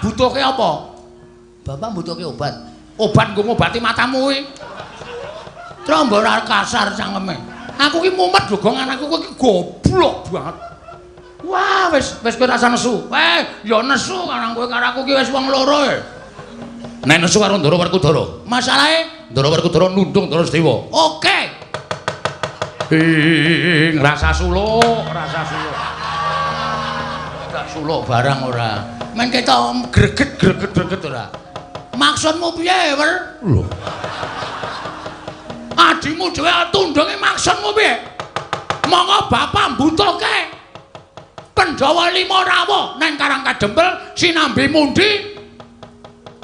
Tak butuhke apa? Bapak mbutuhke obat. Obat nggo ngobati matamu kuwi. Trombo ora kasar cangkeme. Aku ki mumet lho, Gong, anakku kowe ki goblok banget. Wah, wis wis kowe rasa nesu. Eh, ya nesu karang kowe karo aku ki wis wong loro e. Nek nesu karo Ndara Werkudara. Masalahe Ndara Werkudara nundung Ndara Sedewa. Oke. Ing rasa suluk, rasa suluk. Gak suluk barang ora. Men ketok greget greget greget ora. Maksudmu piye, Wer? Lho. Adimu dhewe tundunge maksudmu piye? Monggo bapak mbutuhke Pandhawa lima rawuh nang Karang Kadempel sinambi mundi.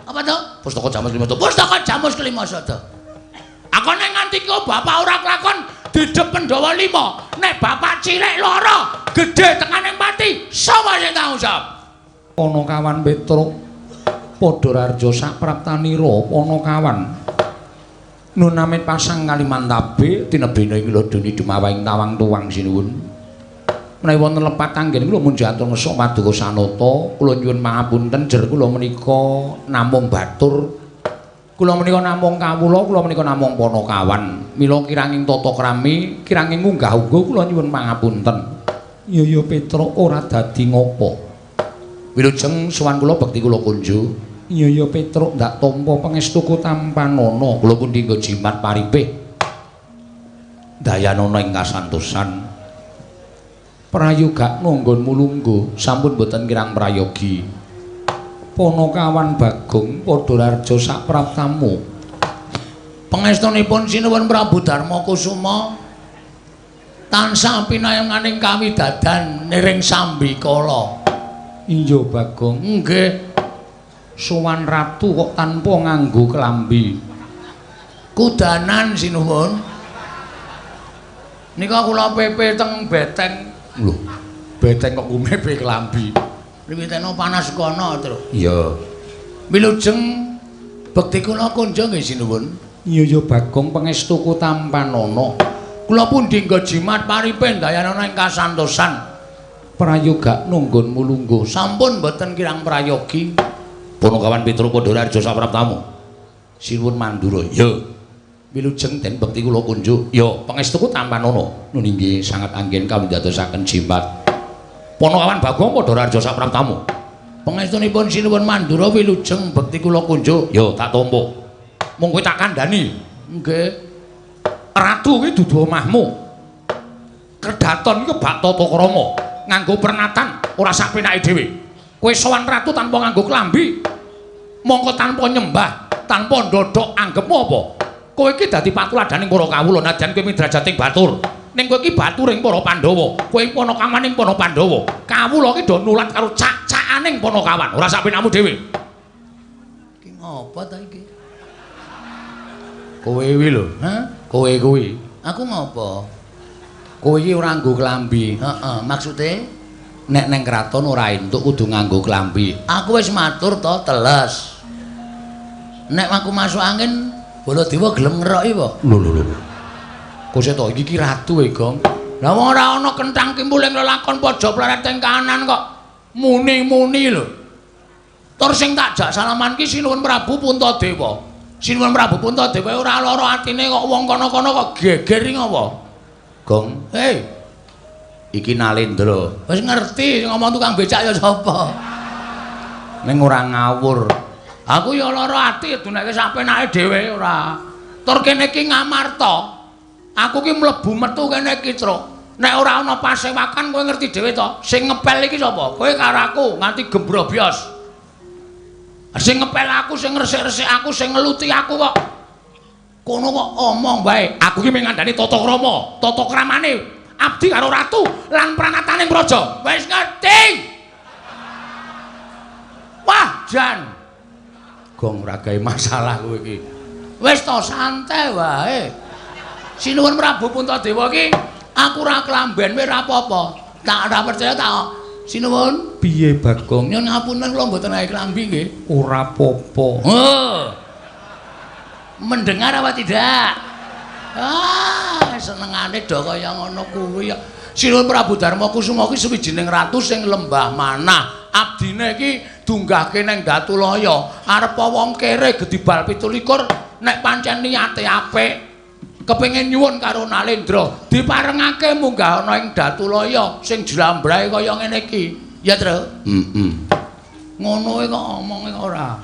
Apa to? Pustaka Jamus Kelima Sada. Pustaka Jamus Kelima Sada. Aku nek nganti kok bapak ora kelakon didep Pandhawa lima, nek bapak cilik lara, gedhe tekane pati, sapa sing tanggung jawab? Panakawan Petruk padha rarja sapraptanira Panakawan. Nun amit pasang Kalimantabe tinebene ing lodoni dumawahing tawang tuwang sinuwun. Menawi wonten lepat anggen kula muji atur ngesuk paduka sanata, kula nyuwun pangapunten jer kula menika namung batur. Kula menika namung kawula, kula menika namung panakawan. Mila kiranging tata krami, kiranging unggah-ungguh kula nyuwun pangapunten. Ya ya Petruk ora dadi ngopo. Wilujeng sowan kula bekti kula kunju. Ya ya Petruk ndak tampa pangestuku tampanana. Kula pundi nggo jimat paripih. Dayanana ing kasantosan. Prayogakna nggonmu lungguh sampun boten kirang prayogi. Panakawan Bagong padha rarja sapraptamu. Pangestunipun sinuwun Prabu Darma Kusuma tansah pinayenganing kawidadan niring sambikala. Iya Bagong, nggih. Sowan ratu kok tanpa nganggo klambi. Kudanan sinuwun. Nika kula pepe teng beteng. Lho, beteng kok kumepe klambi. Riwiteno panas kono, Tru. Iya. Wilujeng bekti kula kunjung nggih sinuwun. Iya ya Bagong pangestuku tampanana. Kula pundi nggo jimat paripe ndayanana ing kasantosan. Prayogakna nggonmu lungguh sampun boten kirang prayogi. Panakawan Petruk padha rarja sapraptamu. Sinuwun Mandura. Ya. Wilujeng den bekti kula kunjuk. Ya, pangestuku tampanana. Nun inggih sangat anggen kawindadosaken jimat. Panakawan Bagong padha rarja sapraptamu. Pangestunipun sinuwun Mandura wilujeng bekti kula kunjuk. Ya, tak tampa. Mung kowe tak kandhani. Nggih. Ratu kuwi dudu omahmu. Kedaton iki bak tata krama, nganggo pernatan ora sak penake dhewe. Kowe sowan ratu tanpa nganggo klambi. Mongko tanpa nyembah, tanpa ndodhok anggepmu apa? Kowe iki dadi patuladaning para kawula najan kowe midrajating batur. Ning kowe iki baturing para Pandhawa, kowe panakawaning para Pandhawa. Kawula iki do nulat karo cak-cakaning panakawan, ora sak penakmu dhewe. Iki ngopo ta iki? Kowe kuwi lho, ha? Kowe kuwi. Aku ngopo? Kowe iki ora nganggo klambi. Heeh, maksude nek neng kraton ora entuk kudu nganggo klambi. Aku wis matur to, teles. Nek aku masuk angin, Baladewa gelem ngeroki apa? Lho lho lho. Kok to iki ki ratu e, Gong. Lah wong ora ana kenthang kimpul ing lelakon pojok pleret ing kanan kok muni-muni lho. Tur sing tak jak salaman ki Sinuwun Prabu Puntadewa. Sinuwun Prabu Puntadewa ora lara atine kok wong kono-kono kok geger iki ngopo? Gong, hei. Iki Nalendra. Wis ngerti ngomong tukang becak ya sapa. Ning ora ngawur. Aku ya lara ati duneke sak penake dhewe ora. Tur kene iki Ngamarta. Aku ki mlebu metu kene iki, Truk. Nek ora ana pasewakan kowe ngerti dhewe to. Sing ngepel iki sapa? Kowe karo aku nganti gembrobyos. Sing ngepel aku, sing ngresik-resik aku, sing ngeluti aku kok. Kono kok omong wae. Aku ki mung ngandani tata krama, tata kramane abdi karo ratu lan pranataning praja. Wis ngerti. Wah, jan. Gong ora gawe masalah kowe iki. Wis to santai wae. Sinuwun Prabu Puntadewa iki aku ora klamben wae ora apa-apa. Tak ora percaya tak sinuwun. Piye Bagong? Nyuwun ngapunten kula mboten gawe klambi nggih. Ora apa-apa. Oh. Mendengar apa tidak? Ah, senengane do kaya ngono kuwi ya. Sinuwun Prabu Darma Kusuma ki suwijining ratu sing lembah manah. Abdine iki dunggahke nang Datulaya. Arep wong kere gedibal 27 nek pancen niate apik kepengin nyuwun karo Nalendra diparengake munggah ana ing Datulaya sing jlambrahe kaya ngene iki. Ya, Tru? Heeh. Ngono kok omonge ora.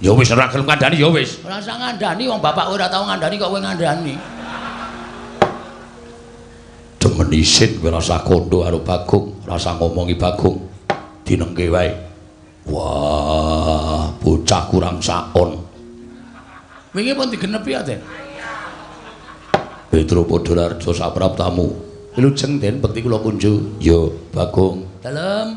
Ya wis ora gelem kandhani ya wis. Ora usah ngandhani wong bapak ora tau ngandhani kok kowe ngandhani. Demen isin kowe rasa kondo karo Bagong, rasa ngomongi Bagong. Dinengke wae. Wah, bocah kurang saon. Wingi pun digenepi ya, Den. Petro Podolarjo sapraptamu. Wilujeng Den bekti kula kunju. Ya, Bagong. Dalem.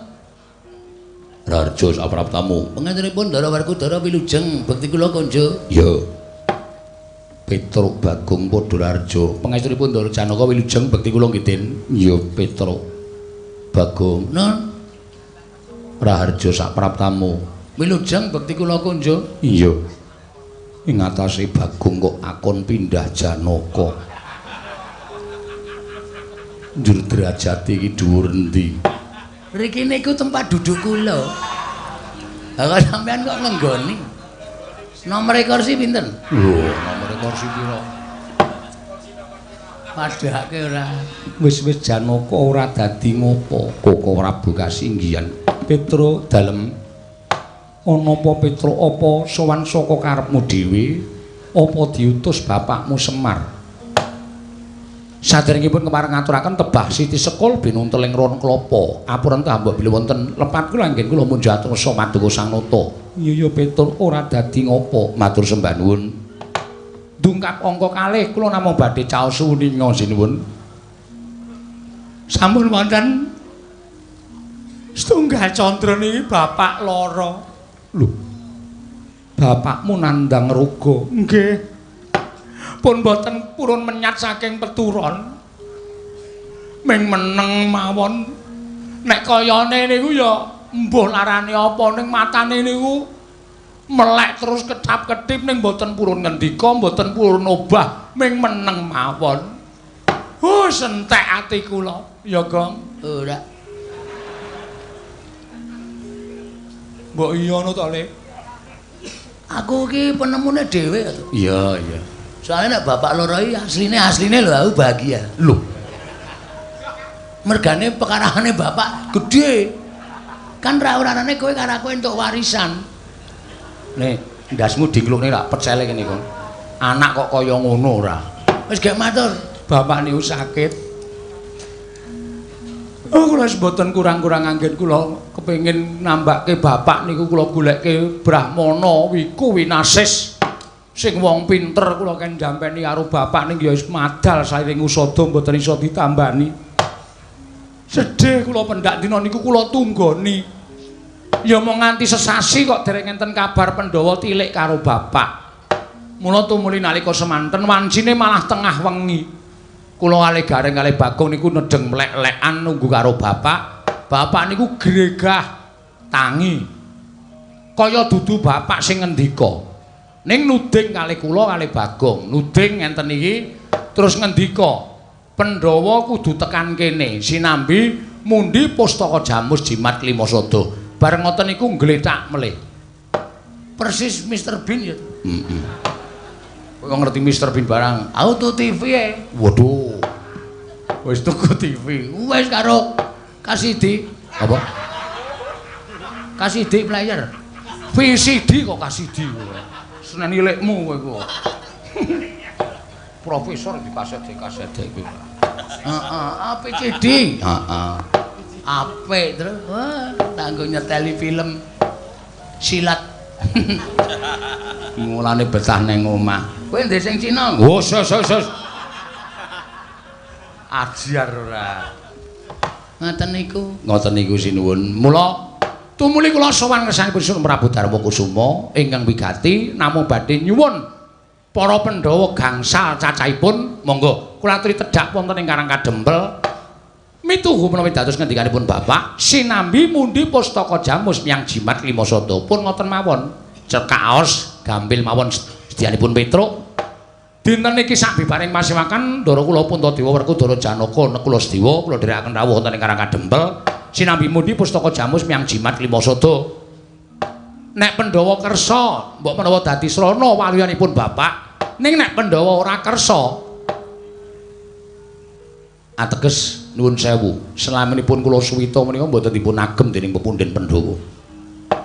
Rarjo sapraptamu. Pangantunipun Ndara Werkudara wilujeng bekti kula kunju. Ya. Petruk Bagong Podolarjo. Pangestunipun Ndara Janaka wilujeng bekti kula nggih Den. Ya, Petruk Bagong. Nun. Raharjo sapraptamu. Wilujeng bekti kula kunju. Iya. Ing atase Bagong kok akon pindah Janaka. Njur derajate iki dhuwur endi? Riki niku tempat duduk kula. Lah kok sampean kok ngenggoni? Nomor kursi pinten? Lho, nomor kursi pira? Padhake ora. Wis-wis Janaka ora dadi ngopo. Koko Prabu kasinggihan. Petro dalem ana apa Petro apa sowan saka karepmu dhewe apa diutus bapakmu Semar? Saderengipun kepareng ngaturaken tebah Siti Sekul binuntel ing ron klapa. Apurenta mbok bilih wonten lepat kula anggen kula munjat rasa maduka Sang Nata. Iya ya Petruk ora dadi ngopo, matur sembah nuwun. Dungkap angka kalih kula namung badhe caos uninga sinuwun. Sampun wonten setunggal candra niki bapak lara. Lho. Bapakmu nandhang roga. Nggih. Pun boten purun menyat saking peturon. Ming meneng mawon. Nek kayane niku ya mbuh larane apa ning matane niku melek terus ketap-ketip ning boten purun ngendika, boten purun obah, ming meneng mawon. Huh, sentek ati kula. Ya, Gong. Ora. Mbok iya ngono to, Le? Aku iki penemune dhewe to. Iya, iya. Soalnya nek bapak loro iki asline lho aku bahagia. Lho. Mergane pekarahane bapak gedhe. Kan ra urarane kowe karo aku entuk warisan. Nih, ndasmu diklukne lak pecele kene kok. Anak kok kaya ngono ora. Wis gek matur. Bapak niku sakit. Oh, kula wis mboten kurang-kurang anggen kula kepengin nambake bapak niku kula goleke Brahmana Wiku Winasis. Sing wong pinter kula ken jampeni karo bapak ning ya wis madal sairing usada mboten iso ditambani. Sedih kula pendak dina niku kula tunggoni. Ya mung nganti sesasi kok dereng enten kabar Pandhawa tilik karo bapak. Mula tumuli nalika semanten wancine malah tengah wengi. Kula kalih Gareng kalih Bagong niku nedheng mlek-lekan nunggu karo bapak. Bapak niku gregah tangi. Kaya dudu bapak sing ngendika. Ning nuding kalih kula kalih Bagong, nuding ngenten iki terus ngendika, Pandhawa kudu tekan kene sinambi mundi pustaka Jamus Jimat Klimasada. Bareng ngoten niku nglethak melih. Persis Mr Bean ya. Heeh. Kowe ngerti Mr Bean barang? Auto TV e. Waduh. Wis tuku TV. Wis karo KCD. Apa? KCD player. VCD kok KCD. Senen ilekmu kowe iku. Profesor di kaset iki. Heeh, APCD. Heeh. Apik terus. Wah, tanggo nyeteli film silat. Mulane betah nang omah. Kowe ndek sing Cina? Oh, sos sos sos. Ajar ora. Ngoten niku. Ngoten niku sinuwun. Mula tumuli kula sowan ngersanipun Sunan Prabu Darma Kusuma ingkang wigati namung badhe nyuwun para Pandhawa gangsal cacahipun monggo kula aturi tedhak wonten ing Karang Kadempel mituhu menawi dados ngendikanipun bapak sinambi mundi pustaka Jamus miyang Jimat Klimasada pun ngoten mawon cekaos gampil mawon sedyanipun Petruk dinten iki sabibaring pasewakan ndara kula Puntadewa Werkudara Janaka Nekula Sedewa kula dherekaken rawuh wonten ing Karang Kadempel. Sinambi mundi pustaka Jamus miyang jimat lima sada. Nek Pandhawa kersa mbok menawa dadi srana waluyanipun bapak, ning nek Pandhawa ora kersa ateges nuwun sewu, selaminipun kula suwita menika mboten dipun agem dening pepundhen Pandhawa.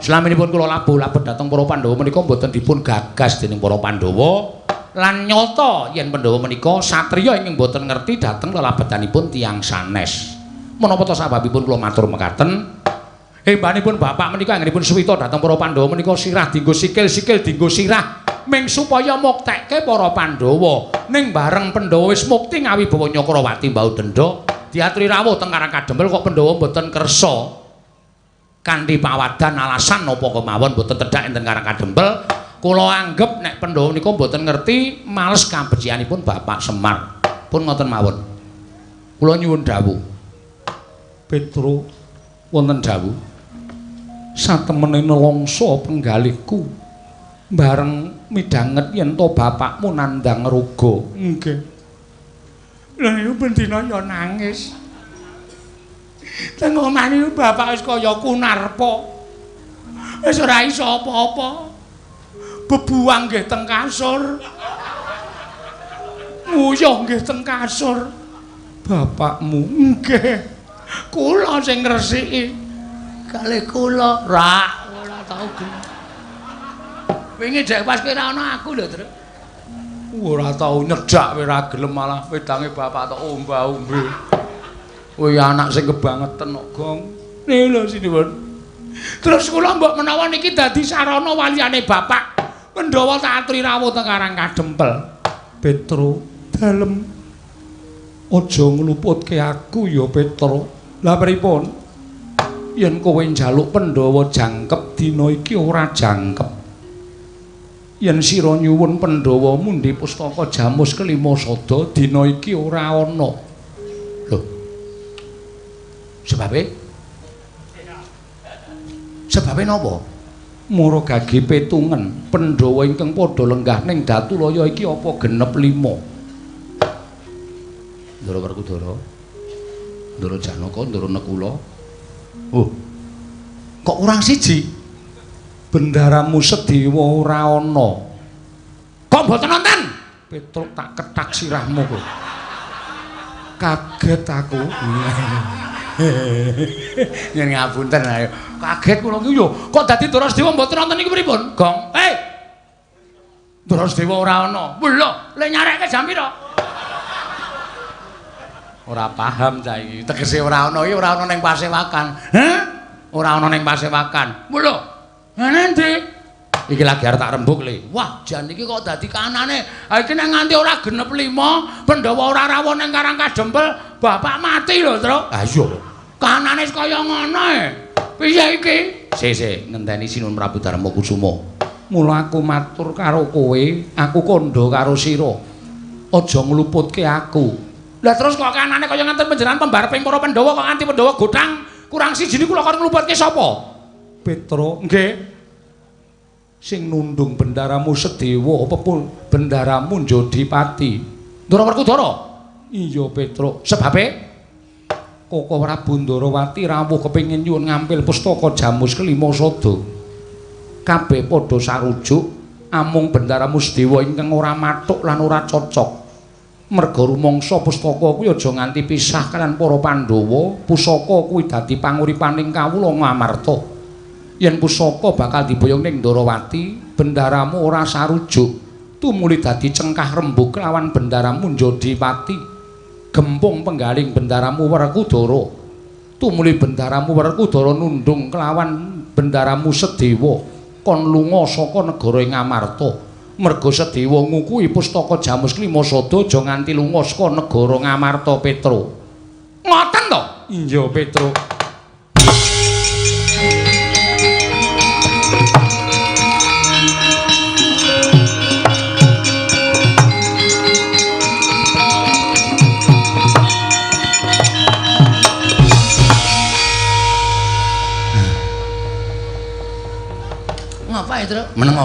Selaminipun kula labuh-labuh dhateng para Pandhawa menika mboten dipun gagas dening para Pandhawa lan nyata yen Pandhawa menika satriya ingkang mboten ngerti dhateng lelabetanipun tiyang sanes. Menapa ta sababipun kula matur mekaten? Hembanipun bapak menika anggenipun suwita dhateng para Pandhawa menika sirah dienggo sikil, sikil dienggo sirah ming supaya muktekke para Pandhawa. Ning bareng Pandhawa wis mukti ngawibawa Nyakrawati mbau denda, diaturi rawuh teng Karang Kadempel kok Pandhawa mboten kersa. Kanthi pawadan alasan napa kemawon mboten tedhak enten Karang Kadempel, kula anggep nek Pandhawa menika mboten ngerti males kabecikanipun Bapak Semar. Pun ngoten mawon. Kula nyuwun dawuh. Petro wonten dawuh. Satemene nelongso penggalihku bareng midhanget yen to bapakmu nandhang roga. Nggih. Lha iku bendina ya nangis. Teng omah niku bapak wis kaya kunarpa. Wis ora iso apa-apa. Bebuang nggih teng kasur. Nguyuh nggih teng kasur. Bapakmu nggih. Kula sing ngresiki. Kalih kula rak ora tau gelem. Wingi dek pas kowe ora ana aku lho, Truk. Ora tau nyedak kowe ora gelem malah wedange bapak tok omba-ombe. Kowe anak sing kebangeten kok, Gong. Niku lho sinuwun. Terus kula mbok menawa niki dadi sarana waliyane bapak. Pandhawa tak aturi rawuh teng Karang Kadempel. Petro, dalem aja ngluputke aku ya, Petro. Lah pripun? Yen kowe njaluk Pandhawa jangkep dina iki ora jangkep. Yen sira nyuwun Pandhawa mundi pustaka Jamus kelima sada dina iki ora ana. Lho. Sebabe? Sebabe napa? Mara gage petungen Pandhawa ingkang padha lenggah ning Datulaya iki apa genep 5. Ndara Werkudara, Ndara Janaka, Ndara Nekula. Oh. Kok kurang siji? Bendaramu Sedewa ora ana. Kok mboten nonton? Petruk tak kethak sirahmu kok. Kaget aku. Yen ngapunten ayo. Kaget kula iki yo. Kok dadi Ndara Sedewa mboten nonton iki pripun? Gong. Hei. Ndara Sedewa ora ana. Lho, le nyarekke jam pira? Ora paham cah iki. Tegese ora ana iki ora ana ning pasewakan. Heh? Ora ana ning pasewakan. Lho. Endi? Iki lagi arep tak rembug le. Wah, jan iki kok dadi kanane. Ha iki nek nganti ora genep 5, Pandhawa ora rawuh ning Karang Kadempel, bapak mati lho, Truk. Ha iya. Kanane kaya ngono e. Piye iki? Sik, ngenteni Sinuwun Prabu Darma Kusuma. Mula aku matur karo kowe, aku kandha karo sira. Aja ngluputke aku. Lah terus kok kanane kaya ngenten panjenengan pembareping para Pandhawa kok nganti Pandhawa gothang kurang siji niku lho kon ngluputke sapa? Petro, nggih. Sing nundung bendaramu Sedewa pepul bendaramu Njodipati. Ndara Werkudara? Iya, Petro. Sebabe? Koko Prabu Ndarawati rawuh kepengin nyuwun ngampil pustaka Jamus kelima sada. Kabeh padha sarujuk amung bendaramu Sedewa ingkang ora mathuk lan ora cocok. Merga rumangsa pustaka kuwi aja nganti pisah kalian para Pandhawa, pusaka kuwi dadi panguripaning kawula Ngamarta. Yen pusaka bakal diboyong ning Ndarawati, bendaramu ora sarujuk, tumuli dadi cengkah rembug lawan bendaramu Njodipati. Gempung penggaling bendaramu Werkudara, tumuli bendaramu Werkudara nundung kelawan bendaramu Sedewa, kon lunga saka negara Ngamarta. Merga Sedewa ngukuhi pustaka Jamus kelima sada aja nganti lunga saka negara Ngamarta, Petro. Ngoten to? Iya, Petro. Ngapa ya, Truk? Menengo.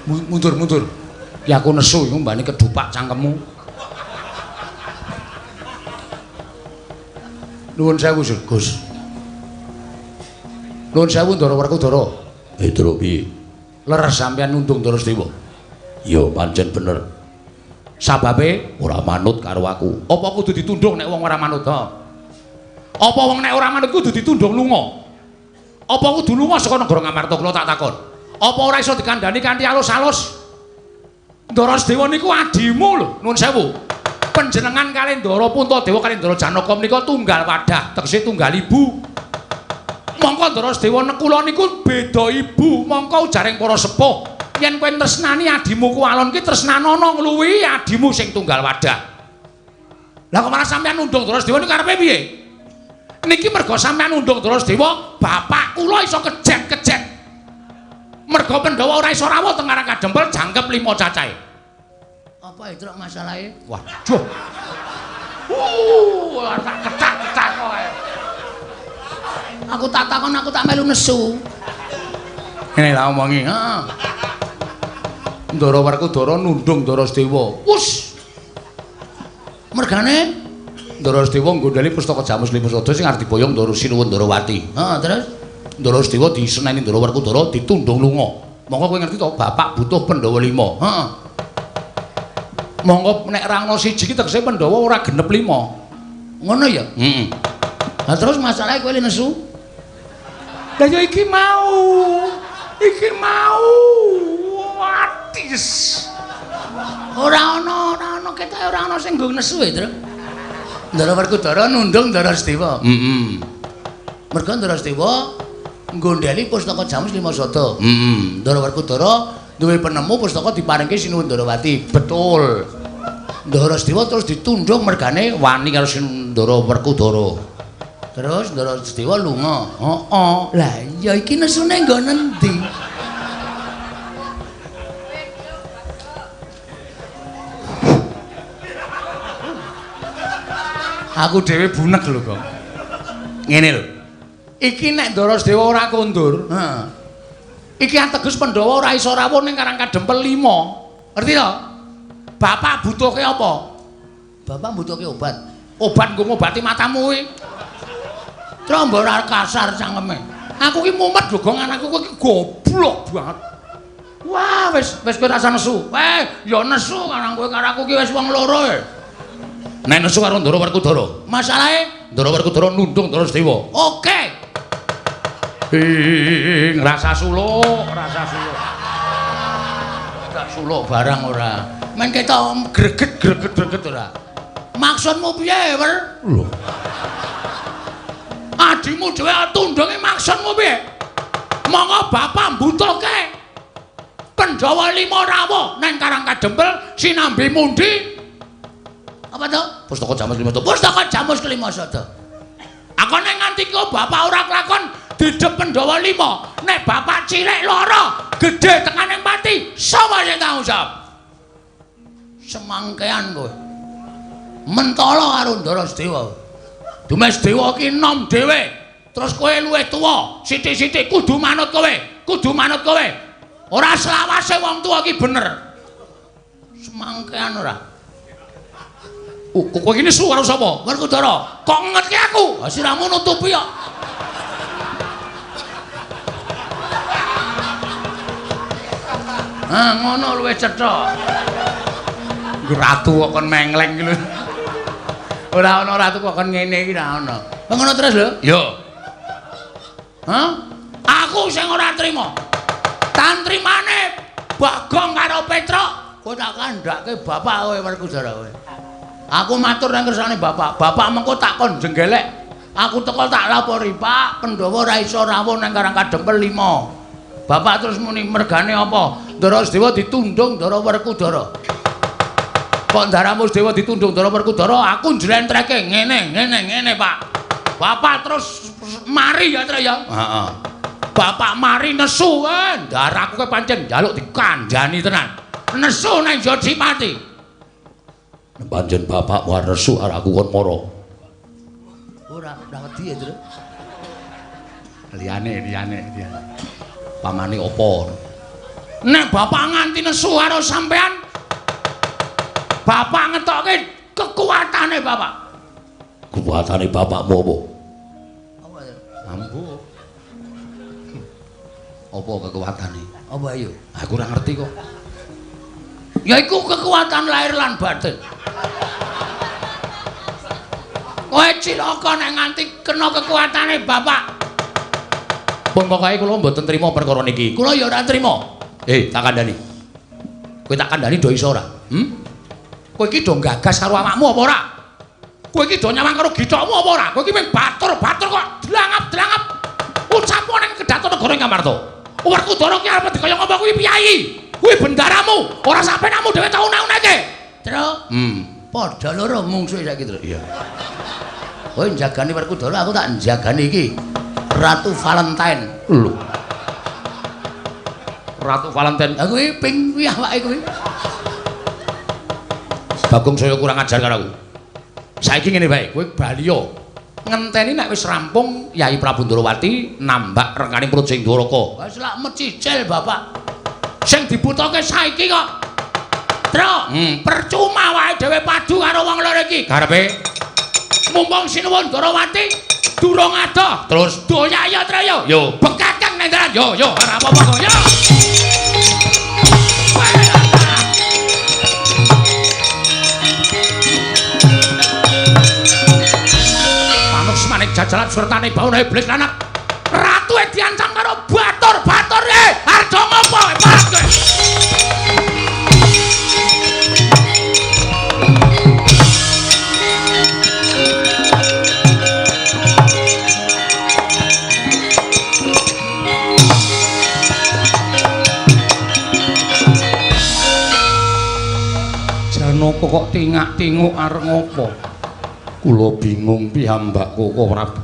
Mundur. Ya aku nesu iku mbane kedupak cangkemmu. Nuwun sewu, Gus. Nuwun sewu Ndara Werkudara. Petro piye? Leres sampeyan nundung Ndara Sedewa. Ya pancen bener. Sababe ora manut karo aku. Apa kudu ditundung nek wong ora manut ha? Apa wong nek ora manut kudu ditundung lunga? Apa kudu lunga saka negara Ngamarta kula tak takon? Apa ora iso dikandhani kanthi alus-alus? Ndara Sedewa niku adimu lho, nuwun sewu. Panjenengan kalih Ndara Puntadewa kalih Ndara Janaka menika tunggal wadah, tegese tunggal ibu. Mongko Ndara Sedewa nekula niku beda ibu, mongko ujaring para sepuh. Yen kowe tresnani adimu kuwalon ki tresnanono ngluwihi adimu sing tunggal wadah. Lah kok malah sampeyan nundung Ndara Sedewa niku karepe piye? Niki merga sampeyan nundung Ndara Sedewa, bapak kula iso kejet-kejet. Merga Pandhawa ora iso rawuh teng Karang Kadempel jangkep 5 cacahe. Apa itu masalahe? Waduh. Tak kecak-kecak kowe. Aku tak takon, aku tak melu nesu. Ngene lah omongi, heeh. Ndara Werkudara nundung Ndara Sedewa. Wus. Mergane Ndara Sedewa nggondheli pustaka Jamus Lima Sada sing arep diboyong Ndara Sinuwun Ndarawati. Heeh, terus Ndara Sedewa diseneni Ndara Werkudara ditundung lunga. Monggo kowe ngerti to, bapak butuh Pandhawa 5. Heeh. Monggo nek ra ana siji ki tegese Pandhawa ora genep 5. Ngono ya? Heeh. Lah terus masalahe kowe nesu? Lah ya iki mau. Iki mau. Atis. Ora ana ketoke ora ana sing nggo nesu e, Tru. Ndara Werkudara nundung Ndara Sedewa. Heeh. Merga Ndara Sedewa nggondheli pustaka Jamus Lima Sada. Heeh. Ndara Werkudara duwe penemu pustaka diparingke Sinuwun Ndarawati. Betul. Ndara Sedewa terus ditundung mergane wani karo Ndara Werkudara. Terus Ndara Sedewa lunga. Heeh. Lah iya iki nesune nggo nendi? Aku dhewe bunek lho kok. Ngene lho. Iki nek Ndara Sedewa ora kondur, heeh. Iki ateges Pandhawa ora iso rawuh ning Karang Kadempel 5. Ngerti to? Bapak butuhke apa? Bapak butuhke obat. Obat nggo ngobati matamu kuwi. Trombo ora kasar cangkeme. Aku ki mumet lho, Gong, anakku kowe ki goblok banget. Wah, wis wis kowe rasa nesu. Ya nesu karo kowe karo aku ki wis wong loro e. Nek nesu karo Ndara Werkudara. Masalahe Ndara Werkudara nundung Ndara Sedewa. Oke. Ngrasa suluk, rasa suluk. Tak suluk barang ora. Men ketok greget-greget ora. Maksudmu piye, Wer? Lho. Adimu dhewe tundunge maksudmu piye? Monggo bapak mbutuhke Pandhawa 5 rawuh nang Karang Kadempel sinambi mundi. Apa to? Pustaka Jamus Lima Sada. Pustaka Jamus Kelima Sada. Aku nek nganti kok bapak ora kelakon didep Pandhawa 5, nek bapak cilik lara, gedhe tekane pati, sapa sing tanggung jawab? Semangkean kowe. Mentala karo Ndara Sedewa. Dumes Dewa ki enom dhewe. Terus kowe luwih tuwa, sithik-sithik kudu manut kowe, kudu manut kowe. Ora selawase wong tuwa ki bener. Semangkean ora. Kowe iki nesu karo sapa? Werkudara. Kok ngetke aku? Ha siramu nutupi kok. Ah ngono luwih cetha. Ratu kok kon mengleng iki lho. Ora ana ratu kok kon ngene iki ora ana. Ngono terus lho? Yo. Hah? Aku sing ora trima. Tantrimane Bagong karo Petruk, kowe tak kandhake bapak kowe Werkudara kowe. Aku matur nang kersane bapak. Bapak mengko tak kon jenggelek. Aku teko tak lapori, Pak, Pandhawa ora iso rawuh nang Karang Kadempel 5. Bapak terus muni mergane apa? Ndara Sedewa ditundung Ndara Werkudara. Kok Ndaramu Sedewa ditundung Ndara Werkudara, aku njlentreke ngene, ngene, ngene, Pak. Bapak terus mari ya, Tru ya. Heeh. Bapak mari nesu, ndaraku kowe pancen njaluk dikandhani tenan. Nesu nang Jodipati. Pancen bapak war nesu arek aku kon mara. Ora, ora wedi ya, Tru. Liyane, liyane, liyane. Pamane apa? Nek bapak nganti nesu karo sampean, bapak ngetokke kekuatane bapak. Kekuatane bapakmu apa? Apa ya? Ambo. Apa kekuatane? Apa ayo? Aku ora ngerti kok. Ya iku kekuatan lahir lan batin. Kowe cilaka nek nganti kena kekuatane bapak. Pun pokoke kula mboten trima perkara niki. Kula ya ora trima. Tak kandhani. Kowe tak kandhani do iso ora? Hmm? Kowe iki do gagas karo awakmu apa ora? Kowe iki do nyawang karo githokmu apa ora? Kowe iki mung batur-batur kok dlangap-dlangap. Ucapo ning kedaton negara ing Ngamarta. Werkudara ki arep dikaya ngapa kuwi piyayi? Kuwi bendaramu, ora sampenamu dhewe tau una-unake. Tru. Padha loro mungsuhe saiki, Tru. Iya. Kowe njagani Werkudara, aku tak njagani iki. Ratu Valentine. Lho. Ratu Valentine. Lah kuwi ping kuwi awake kuwi. Bagong saya kurang ajar karo aku. Saiki ngene wae, kowe bali yo. Ngenteni nek wis rampung Yai Prabu Ndorowati nambak rengkaning Projeng Dwaraka. Wis lak mecicil, Bapak. Sing dibutuhke saiki kok. Tru, percuma wae dhewe padu karo wong loro iki. Karepe mumpung Sinuwun Ndorowati durung adoh, terus doyak ya Tru yo. Yo, bekakeng nang dalan. Yo, yo, ora apa-apa kok. Yo. Manik jajalan surtane bauna iblis lanak. Ratu diancam karo batur-batur arjo ngopo malah kowe. Janaka kok tingak-tinguk arep ngopo? Kula bingung piyambak Koko Prabu.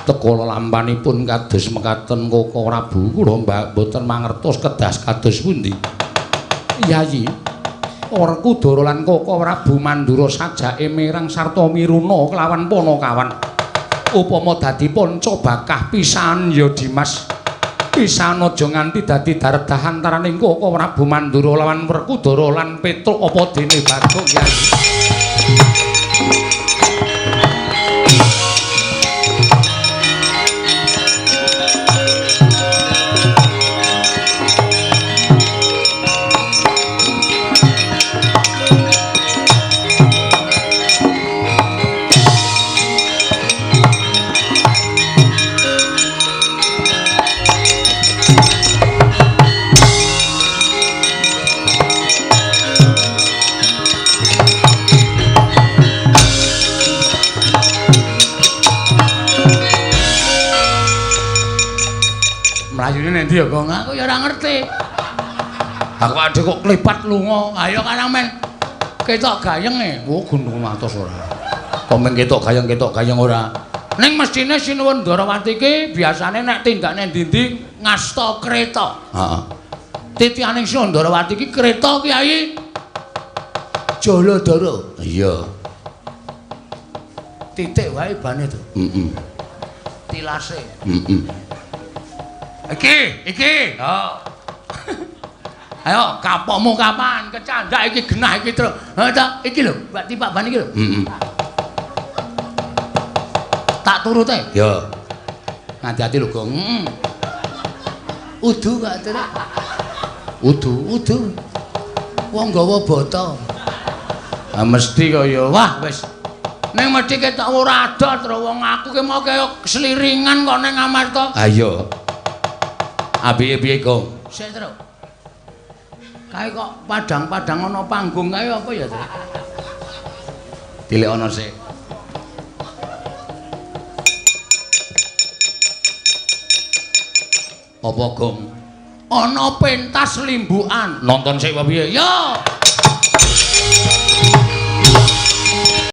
Teka lelampanipun kados mekaten Koko Prabu, kula mboten mangertos kedas kados pundi. Yayi, Werkudara lan Koko Prabu Mandura sajake mireng sarta miruna kelawan Panakawan. Upama dadi panca bakah pisan ya Dimas. Pisan aja nganti dadi daredah antaraning Koko Prabu Mandura lawan Werkudara lan Petruk apa dene Bagong Yayi. Mlayune nek ndi ya, Gong? Aku ya ora ngerti. Aku adhe kok klepat lunga. Ayo karang men ketok gayeng e. Oh, gunung atos ora. Kok men ketok gayeng ora. Ning mestine Sinuwun Ndorowati iki biasane nek tindakne ndi-ndi ngasta kreta. Heeh. Titianing Sinuwun Ndorowati iki kreta Kyai Jaladara. Iya. Titik wae bane to. Heeh. Tilase. Heeh. Iki, iki. Oh. Ayo, kapokmu kapan? Kecandak iki genah iki, Tru. Ha ta, iki lho, Mbak tipak ban iki lho. Heeh. Tak turute. Ya. Ngati-ati lho, Gong. Heeh. Udu kok, Tru. Udu, udu. Wong nggawa bata. Ah mesti kok ya. Wah, wis. Ning mesti ketok ora adoh, Tru. Wong aku ki mau kaya seliringan kok ning Amarta. Ha iya. Piye-piye, Gong? Sik, Tru. Kae kok padang-padang ana panggung kae apa ya, Tru? Tilik ana sik. Apa, Gong? Ana pentas limbukan. Nonton sik apa piye? Ya.